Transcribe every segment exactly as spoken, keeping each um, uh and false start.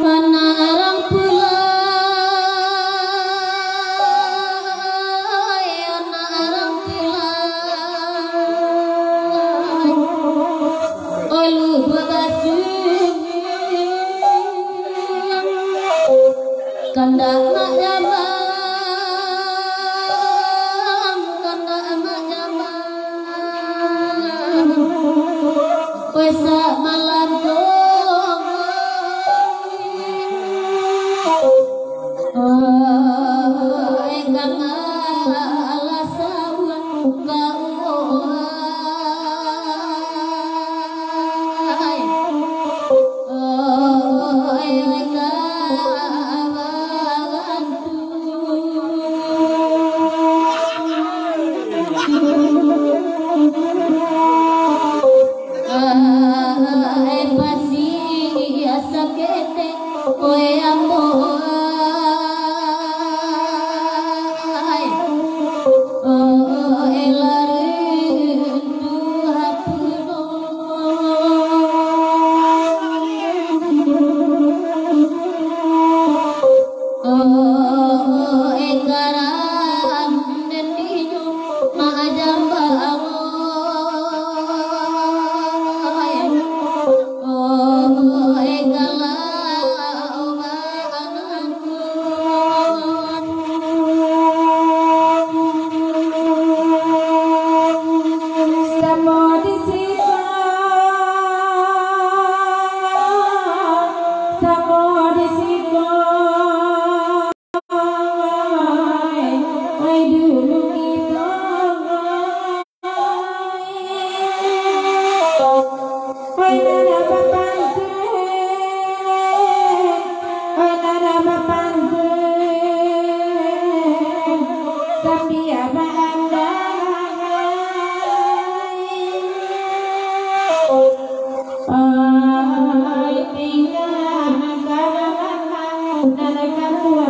Anak urang pulai, anak urang pulai, ulu babasuh. Kandak mak jaman, kandak mak jaman. Weh, samalam tu, oh, eh, kandak alah sabuah kau, ai. Samo di siko, samo di siko, ai dulu kito. Wai nan bapantun, wai nan bapantun, sambia baandai. Ai, tingga nan ka, nan ka tuo.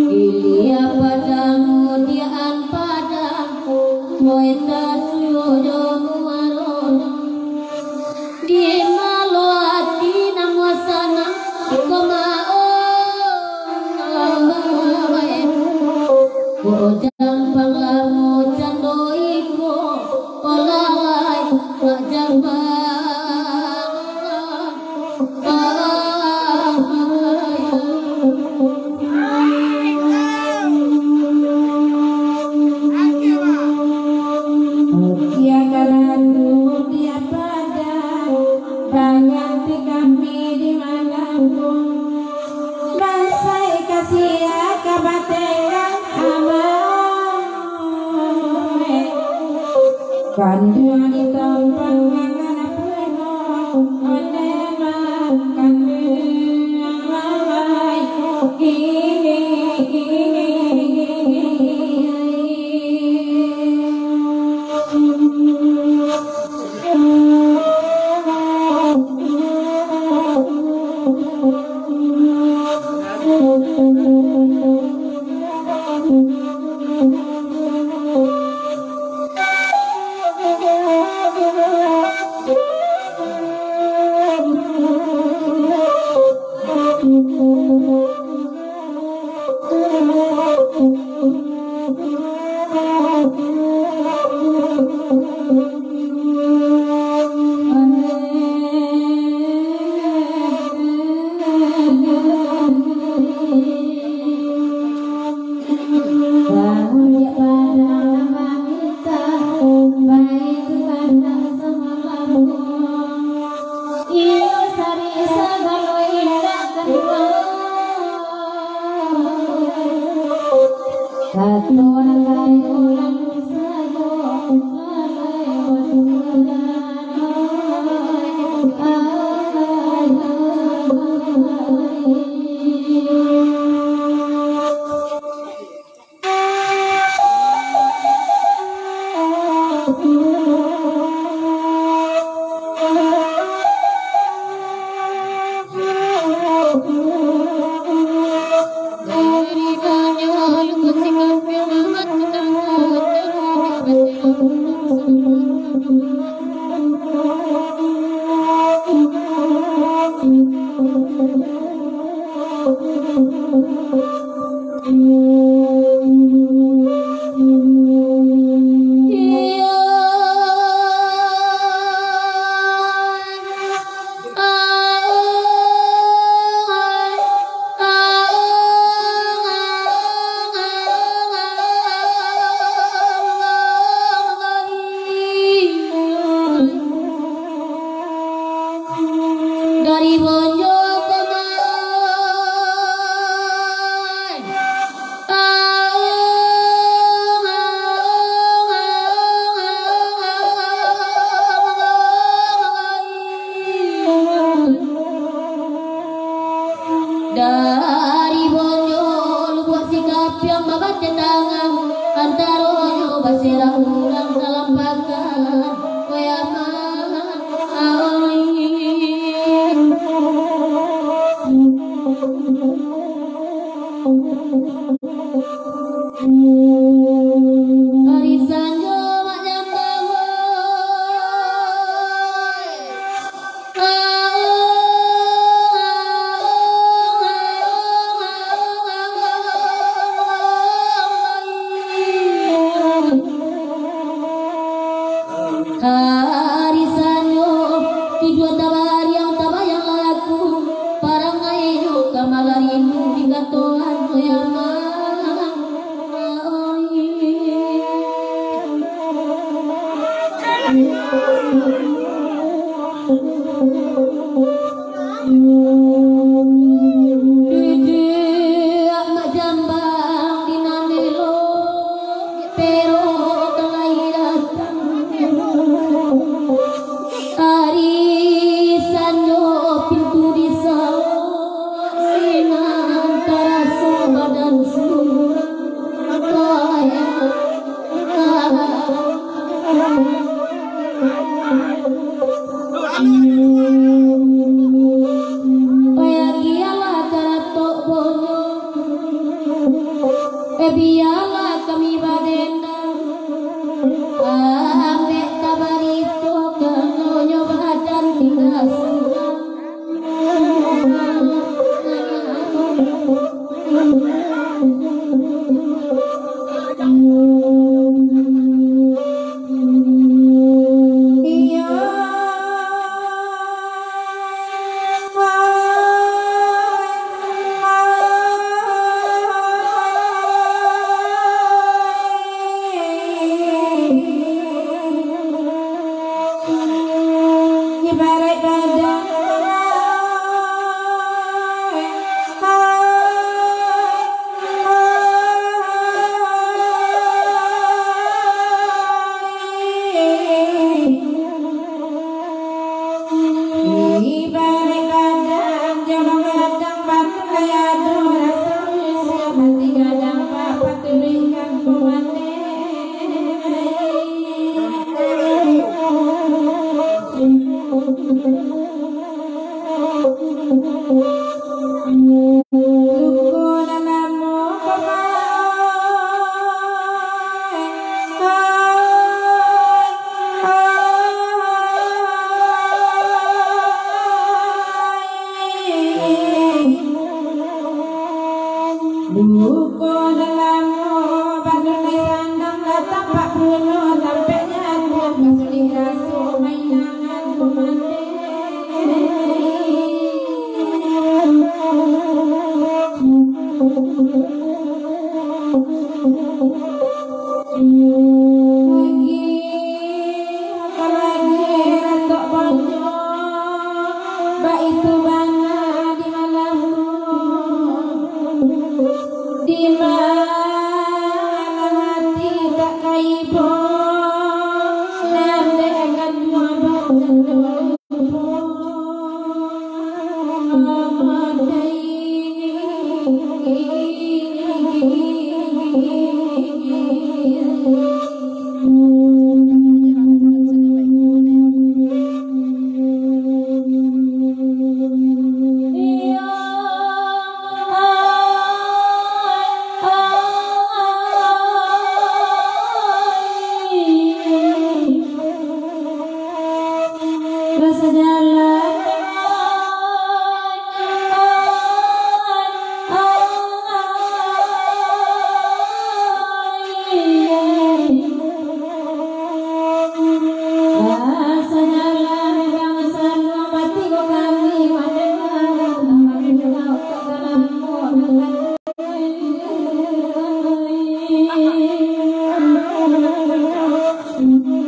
Ilia padang, dian padang, muenta suyo jo muaro. Di malo ati nan muasana, iko mah, oh, ujang panglamo cando iko, oh, lalai, ujang panglamo. Mukia ka Datu, mukia pada, pangganti kami di malam ko. Mansai ka sia ka batenggang amai. Kanduang di tompang makan puno, onde makan duang lalai. Ini, ini, ini. Iyo, sari sagalo indak kaduo. Kato nan lain urang sajo, lalai Dari Bonjo ka Maoai. Dari Bonjo Lubuak Sikapiang babateh tangan, antaronyo baserah urang dalam pakan. Weh aman, ai. Ari sanjo mak jambang, woi. Ari sanjo, tujuan tabariang tabayang laku, parangainyo ka mararindu di katoan Yaman. Duduak mak jambang di nan elok, pero ka lai datang. Ari sanjo pintu disalok, sinan taraso badan surang. Payagialah karatok bonyo, eh, bialah kami badendang. Ambek ka barito, kanonyo badan tingga surang.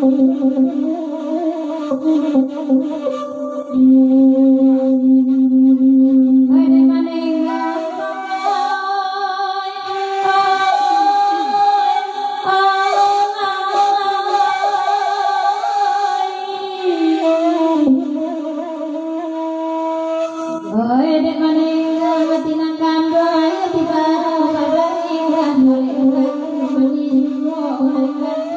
Oi, dek maningga mati nan kanduang, ayo tiba kabari, kan boleh urang mati juo urang kanduang.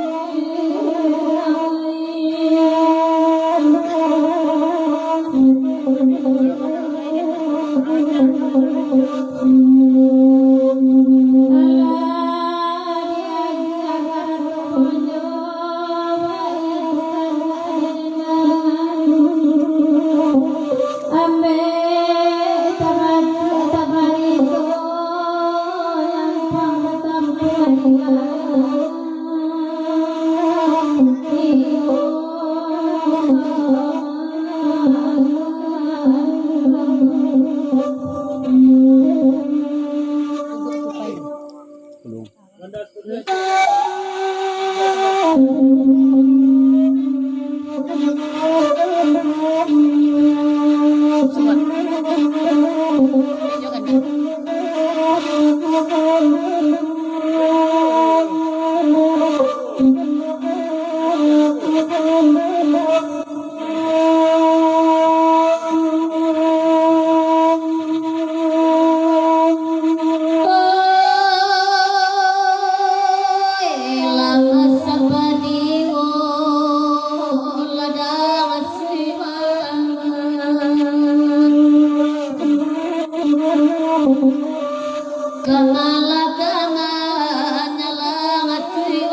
Kamala-kamala nyalang atuai.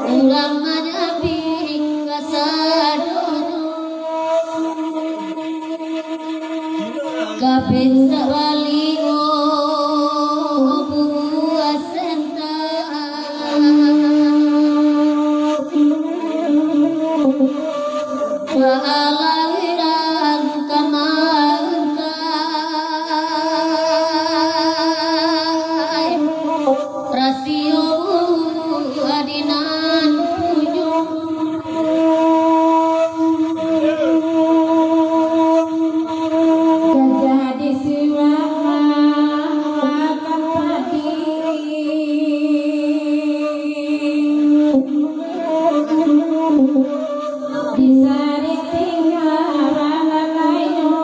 Urang manyambi kasadonyo. Kapin sabali o buah sentang. Pahala wirang ka maangkai, rasio adinan punyo. Gajah di siwak makan padi. Bisa ditinggal balalainyo.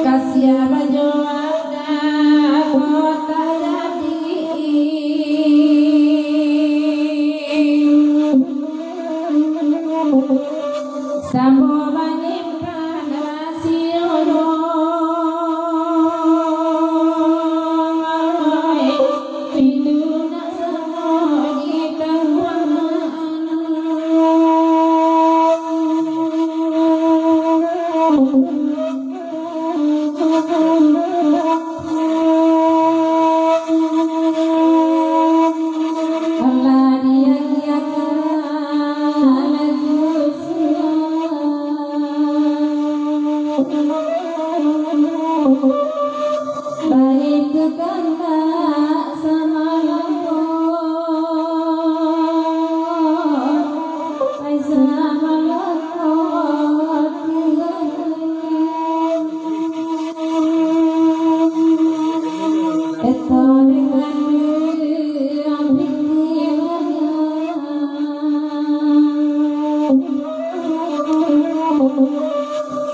Kasiah bajuang dah kok tajadi. Samo manyimpan rasionyo. Rindu nak samo di karuangan.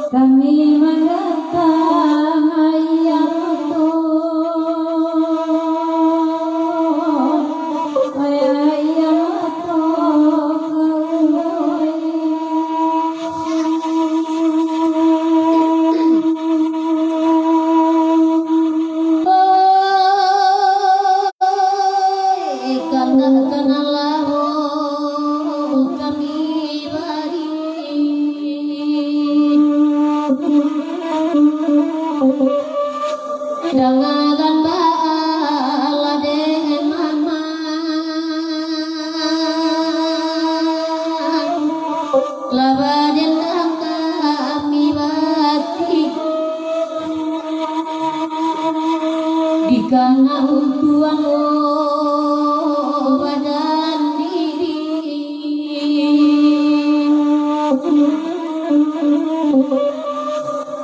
Kami mandatang aia mato, aia mato ka ulun. Oi, kandak kanal laho kami bari.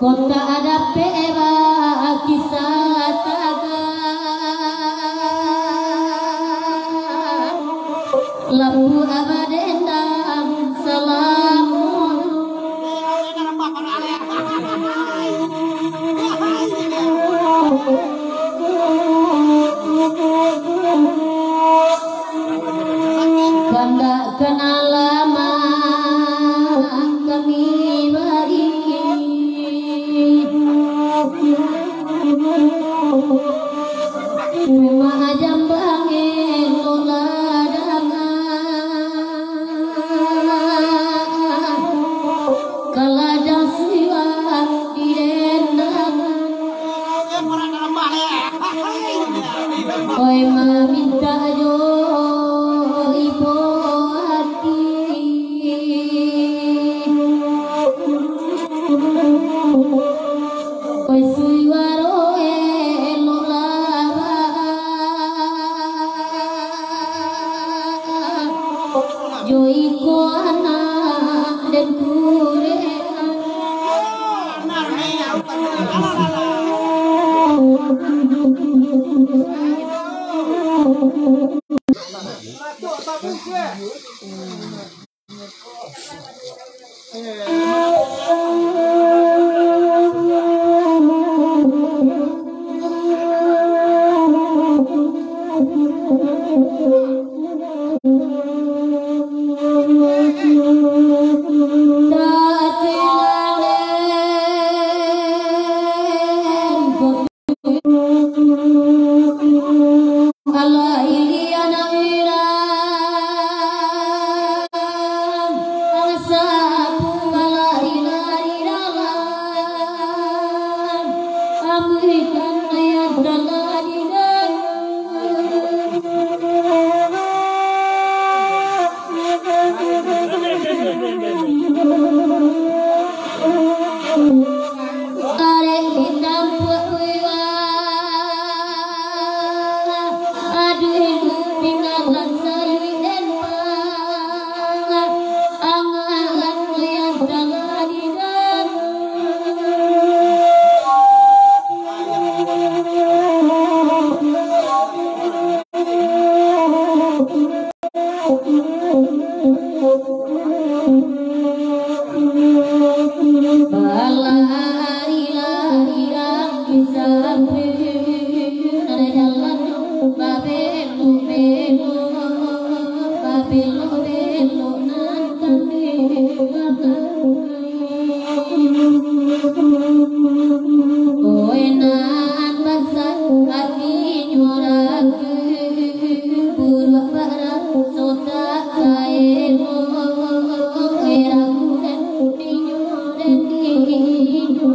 Kota ada perak kisah taga, lampu abadendang salamun. Kandak kana lama kami bari, memang ajam bangin lo ladang. Kaladang siwak di dendang. Oi, mamintak jo ibo ati. Oi, suwaro elok lah. Jo iko anak den kurek. Arek di tampuak pulang, aduh, tinggalan saluik den pang, angan yang tangah di dalam. Oi, nan basah atinyo ragu, buruak baraso tak taelok, oi, ragu dan dinyo dan dinyo.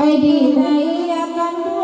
Hadiah-hadiah kato.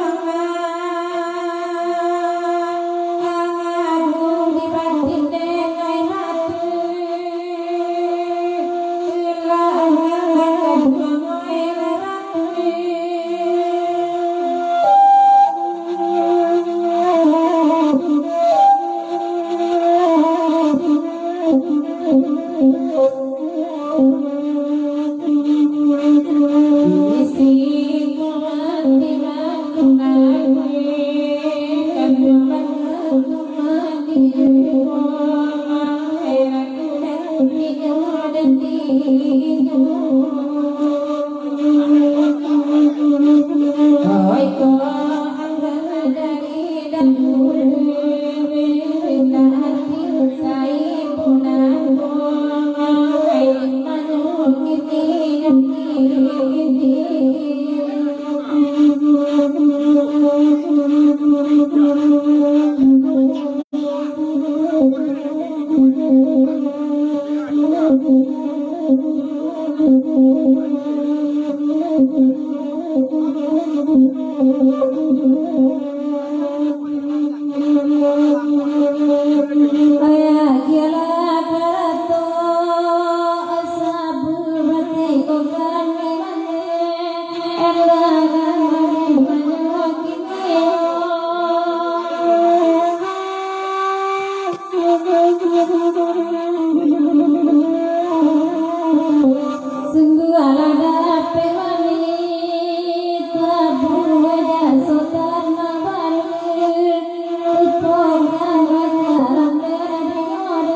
Sungguh alah dapek wanita, buah sultan mabalun, ipokan ajaran dari orang.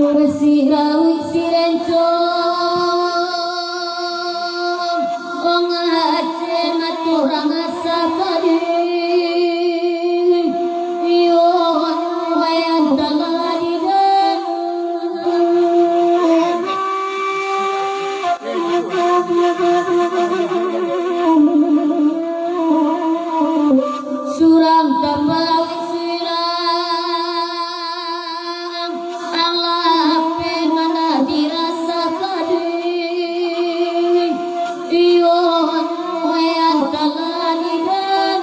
Basirawik sirencong, ongah Aceh maturang asa tadi. Iyo, wayah talah di dalam. Surang tapawi surang, alah pe mana dirasa kadih. Iyo, wayah talah di dalam.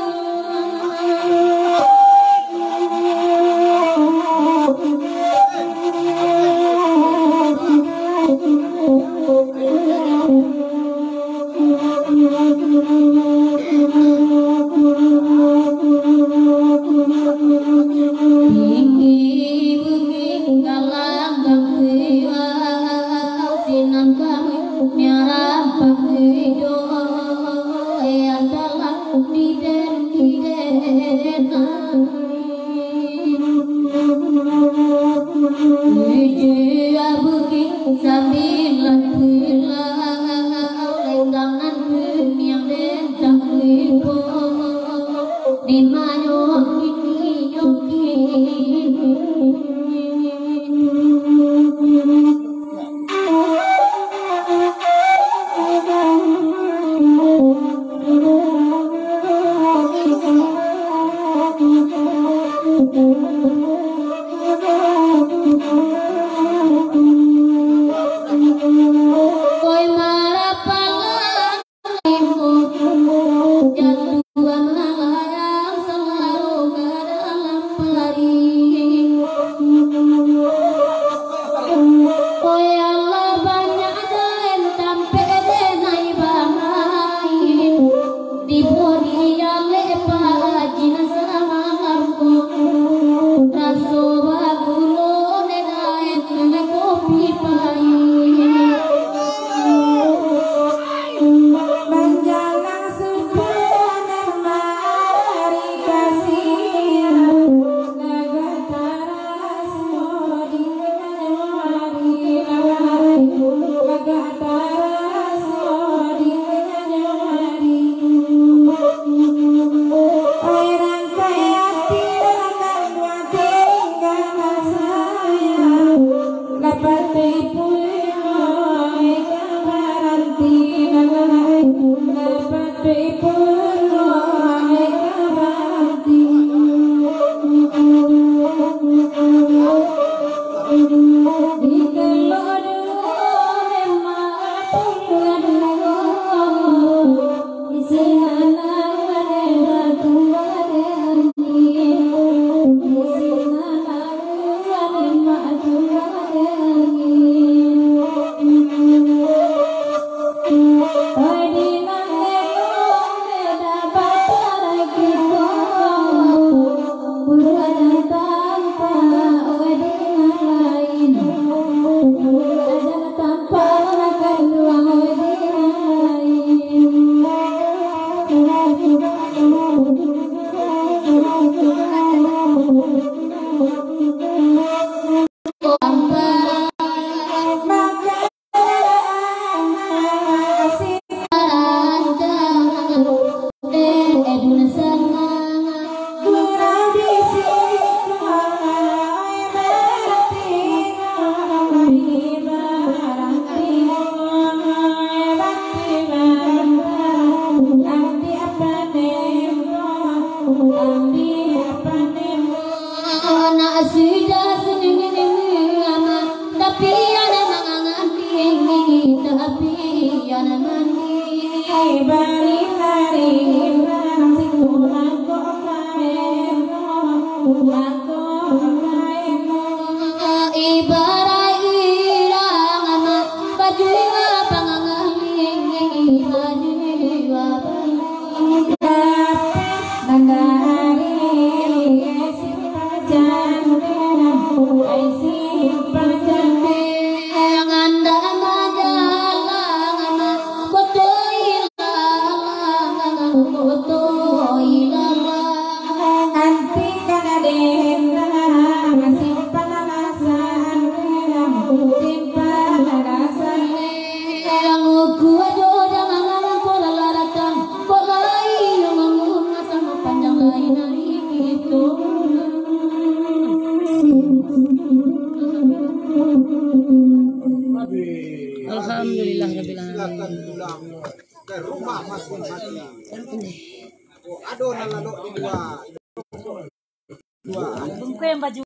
Tinggi bukik galanggang riau, sinan kami miarampak rido, yang dalam diden, diden. Ijia bukik sambilan pulau, lenggangan kuniang lentang lipo, di mayo kini yo kini. Koi marapalan, jatuah malayang samaru. Alhamdulillah rabbil alamin. Bungkuih baju.